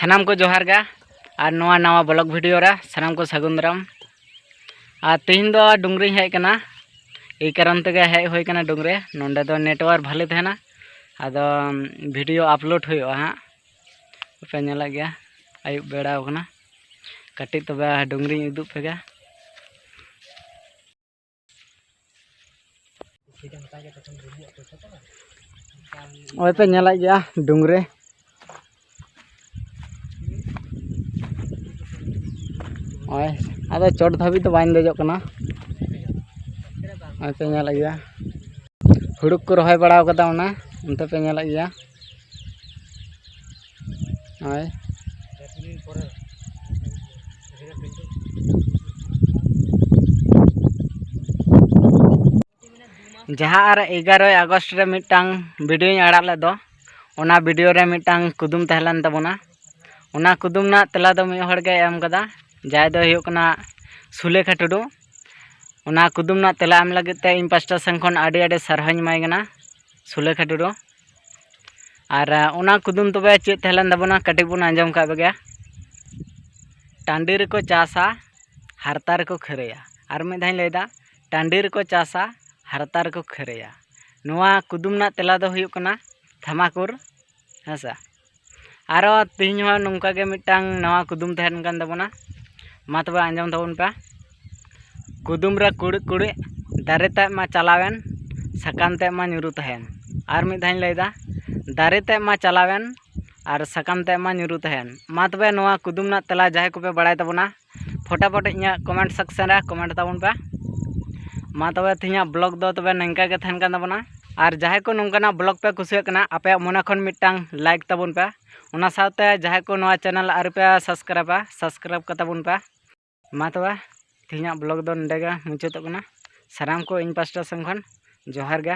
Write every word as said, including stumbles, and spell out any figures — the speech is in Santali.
ᱥᱟᱱᱟᱢ ᱠᱚ ᱡᱚᱦᱟᱨ ᱜᱮ, ᱟᱨ ᱱᱚᱣᱟ ᱱᱟᱣᱟ ᱵᱞᱚᱜ ᱵᱷᱤᱰᱤᱭᱳ ᱨᱮ ᱥᱟᱱᱟᱢ ᱠᱚ ᱥᱟᱹᱜᱩᱱ ᱫᱟᱨᱟᱢ᱾ ᱟᱨ ᱛᱮᱦᱮᱧ ᱫᱚ ᱰᱩᱝᱨᱤᱧ ᱦᱮᱡ ᱟᱠᱟᱱᱟ, ᱮᱭ ᱠᱟᱨᱚᱱ ᱛᱮᱜᱮ ᱦᱮᱡ ᱦᱩᱭ ᱟᱠᱟᱱᱟ ᱰᱩᱝᱨᱤ᱾ ᱱᱚᱸᱰᱮ ᱫᱚ ᱱᱮᱴᱣᱟᱨᱠ ᱵᱷᱟᱞᱮ ᱛᱟᱦᱮᱱᱟ, ᱟᱫᱚ ᱵᱷᱤᱰᱤᱭᱳ ᱟᱯᱞᱳᱰ ᱦᱩᱭᱩᱜᱼᱟ ᱦᱟᱸᱜ᱾ ᱯᱮ ᱧᱮᱞᱮᱫ ᱜᱮᱭᱟ, ᱟᱹᱭᱩᱵ ᱵᱮᱲᱟᱣ ᱠᱟᱱᱟ᱾ ᱠᱟᱹᱴᱤᱡ ᱛᱚᱵᱮ ᱰᱩᱝᱨᱤᱧ ᱩᱫᱩᱜ ᱯᱮᱜᱮ᱾ ᱱᱚᱜᱼᱚᱭ ᱯᱮ ᱧᱮᱞᱮᱫ ᱜᱮᱭᱟ ᱰᱩᱝᱨᱤ᱾ ᱱᱚᱜᱼᱚᱭ, ᱟᱫᱚ ᱪᱚᱴ ᱫᱷᱟᱹᱵᱤᱡ ᱫᱚ ᱵᱟᱹᱧ ᱫᱮᱡᱚᱜ ᱠᱟᱱᱟ᱾ ᱱᱚᱜᱼᱚᱭ ᱯᱮ ᱧᱮᱞᱮᱫ ᱜᱮᱭᱟ, ᱦᱩᱲᱩ ᱠᱚ ᱨᱚᱦᱚᱭ ᱵᱟᱲᱟ ᱠᱟᱫᱟ, ᱚᱱᱟ ᱚᱱᱛᱮ ᱯᱮ ᱧᱮᱞᱮᱫ ᱜᱮᱭᱟ᱾ ᱱᱚᱜᱼᱚᱭ᱾ ᱡᱟᱦᱟᱸ ᱟᱨ ᱮᱜᱟᱨᱚᱭ ᱟᱜᱚᱥᱴ ᱨᱮ ᱢᱤᱫᱴᱟᱝ ᱵᱷᱤᱰᱤᱭᱳᱧ ᱟᱲᱟᱜ ᱞᱮᱫ ᱫᱚ, ᱚᱱᱟ ᱵᱷᱤᱰᱤᱭᱳ ᱨᱮ ᱢᱤᱫᱴᱟᱝ ᱠᱩᱫᱩᱢ ᱛᱟᱦᱮᱸ ᱞᱮᱱ ᱛᱟᱵᱚᱱᱟ᱾ ᱚᱱᱟ ᱠᱩᱫᱩᱢ ᱨᱮᱱᱟᱜ ᱛᱮᱞᱟ ᱫᱚ ᱢᱤᱫ ᱦᱚᱲ ᱜᱮ ᱮᱢ ᱠᱟᱫᱟ, ᱡᱟᱦᱟᱸᱭ ᱫᱚᱭ ᱦᱩᱭᱩᱜ ᱠᱟᱱᱟ ᱥᱩᱞᱮᱠᱷᱟ ᱴᱩᱰᱩ᱾ ᱚᱱᱟ ᱠᱩᱫᱩᱢ ᱨᱮᱱᱟᱜ ᱛᱮᱞᱟ ᱮᱢ ᱞᱟᱹᱜᱤᱫ ᱛᱮ ᱤᱧ ᱯᱟᱥᱴᱟ ᱥᱮᱱ ᱠᱷᱚᱱ ᱟᱹᱰᱤ ᱟᱹᱰᱤ ᱥᱟᱨᱦᱟᱣᱤᱧ ᱮᱢᱟᱭ ᱠᱟᱱᱟ ᱥᱩᱞᱮᱠᱷᱟ ᱴᱩᱰᱩ᱾ ᱟᱨ, ᱟᱸ, ᱚᱱᱟ ᱠᱩᱫᱩᱢ ᱛᱚᱵᱮ ᱪᱮᱫ ᱛᱟᱦᱮᱸ ᱞᱮᱱ ᱛᱟᱵᱚᱱᱟ, ᱠᱟᱹᱴᱤᱡ ᱵᱚᱱ ᱟᱸᱡᱚᱢ ᱠᱟᱜ ᱞᱮᱜᱮ᱾ ᱴᱟᱺᱰᱤ ᱨᱮᱠᱚ ᱪᱟᱥᱟ, ᱦᱟᱨᱛᱟ ᱨᱮᱠᱚ ᱠᱷᱟᱹᱨᱟᱹᱭᱟ᱾ ᱟᱨ ᱢᱤᱫ ᱫᱷᱟᱣ ᱤᱧ ᱞᱟᱹᱭᱫᱟ, ᱴᱟᱺᱰᱤ ᱨᱮᱠᱚ ᱪᱟᱥᱟ, ᱦᱟᱨᱛᱟ ᱨᱮᱠᱚ ᱠᱷᱟᱹᱨᱟᱹᱭᱟ᱾ ᱱᱚᱣᱟ ᱠᱩᱫᱩᱢ ᱨᱮᱱᱟᱜ ᱛᱮᱞᱟ ᱫᱚ ᱦᱩᱭᱩᱜ ᱠᱟᱱᱟ ᱛᱷᱟᱢᱟᱠᱩᱨ᱾ ᱦᱮᱸ ᱥᱮ? ᱟᱨᱚ ᱛᱮᱦᱮᱧ ᱦᱚᱸ ᱱᱚᱝᱠᱟ ᱜᱮ ᱢᱤᱫᱴᱟᱝ ᱱᱟᱣᱟ ᱠᱩᱫᱩᱢ ᱛᱟᱦᱮᱱ ᱠᱟᱱ ᱛᱟᱵᱚᱱᱟ᱾ ᱢᱟ ᱛᱚᱵᱮ ᱟᱸᱡᱚᱢ ᱛᱟᱵᱚᱱ ᱯᱮ᱾ ᱠᱩᱫᱩᱢ ᱨᱮ ᱠᱩᱲᱤᱫ ᱠᱩᱲᱤᱫ, ᱫᱟᱨᱮ ᱛᱮᱫ ᱢᱟ ᱪᱟᱞᱟᱣᱮᱱ, ᱥᱟᱠᱟᱢ ᱛᱮᱫ ᱢᱟ ᱧᱩᱨᱩ ᱛᱟᱦᱮᱱ᱾ ᱟᱨ ᱢᱤᱫ ᱫᱷᱟᱣ ᱤᱧ ᱞᱟᱹᱭᱫᱟ, ᱫᱟᱨᱮ ᱛᱮᱫ ᱢᱟ ᱪᱟᱞᱟᱣᱮᱱ ᱟᱨ ᱥᱟᱠᱟᱢ ᱛᱮᱫ ᱢᱟ ᱧᱩᱨᱩ ᱛᱟᱦᱮᱱ᱾ ᱢᱟ ᱛᱚᱵᱮ ᱱᱚᱣᱟ ᱠᱩᱫᱩᱢ ᱨᱮᱱᱟᱜ ᱛᱮᱞᱟ ᱡᱟᱦᱟᱸᱭ ᱠᱚᱯᱮ ᱵᱟᱲᱟᱭ ᱛᱟᱵᱚᱱᱟ, ᱯᱷᱚᱴᱟᱯᱷᱚᱴ ᱤᱧᱟᱹᱜ ᱠᱚᱢᱮᱱᱴ ᱥᱮᱠᱥᱮᱱ ᱨᱮ ᱠᱚᱢᱮᱱᱴ ᱛᱟᱵᱚᱱ ᱯᱮ᱾ ᱢᱟ ᱛᱚᱵᱮ ᱛᱮᱦᱮᱧᱟᱜ ᱵᱞᱚᱜ ᱫᱚ ᱛᱚᱵᱮ ᱱᱤᱝᱠᱟ ᱜᱮ ᱛᱟᱦᱮᱱ ᱠᱟᱱ ᱛᱟᱵᱚᱱᱟ᱾ ᱟᱨ ᱡᱟᱦᱟᱸᱭ ᱠᱚ ᱱᱚᱝᱠᱟᱱᱟᱜ ᱵᱞᱚᱜ ᱯᱮ ᱠᱩᱥᱤᱭᱟᱜ ᱠᱟᱱᱟ, ᱟᱯᱮᱭᱟᱜ ᱢᱚᱱᱮ ᱠᱷᱚᱱ ᱢᱤᱫᱴᱟᱝ ᱞᱟᱭᱤᱠ ᱛᱟᱵᱚᱱ ᱯᱮ᱾ ᱚᱱᱟ ᱥᱟᱶᱛᱮ ᱡᱟᱦᱟᱸᱭ ᱠᱚ ᱱᱚᱣᱟ ᱪᱮᱱᱮᱞ ᱟᱹᱣᱨᱤ ᱯᱮ ᱥᱟᱵᱥᱠᱨᱟᱭᱤᱵᱟ, ᱥᱟᱵᱥᱠᱨᱟᱭᱤᱵ ᱠᱟᱛᱟ ᱵᱚᱱ ᱯᱮ᱾ ᱢᱟ ᱛᱚᱵᱮ ᱛᱮᱦᱮᱧᱟᱜ ᱵᱞᱚᱜ ᱫᱚ ᱱᱚᱸᱰᱮ ᱜᱮ ᱢᱩᱪᱟᱹᱫᱚᱜ ᱠᱟᱱᱟ᱾ ᱥᱟᱱᱟᱢ ᱠᱚ ᱤᱧ ᱯᱟᱥᱴᱟ ᱥᱮᱱ ᱠᱷᱚᱱ ᱡᱚᱦᱟᱨ ᱜᱮ᱾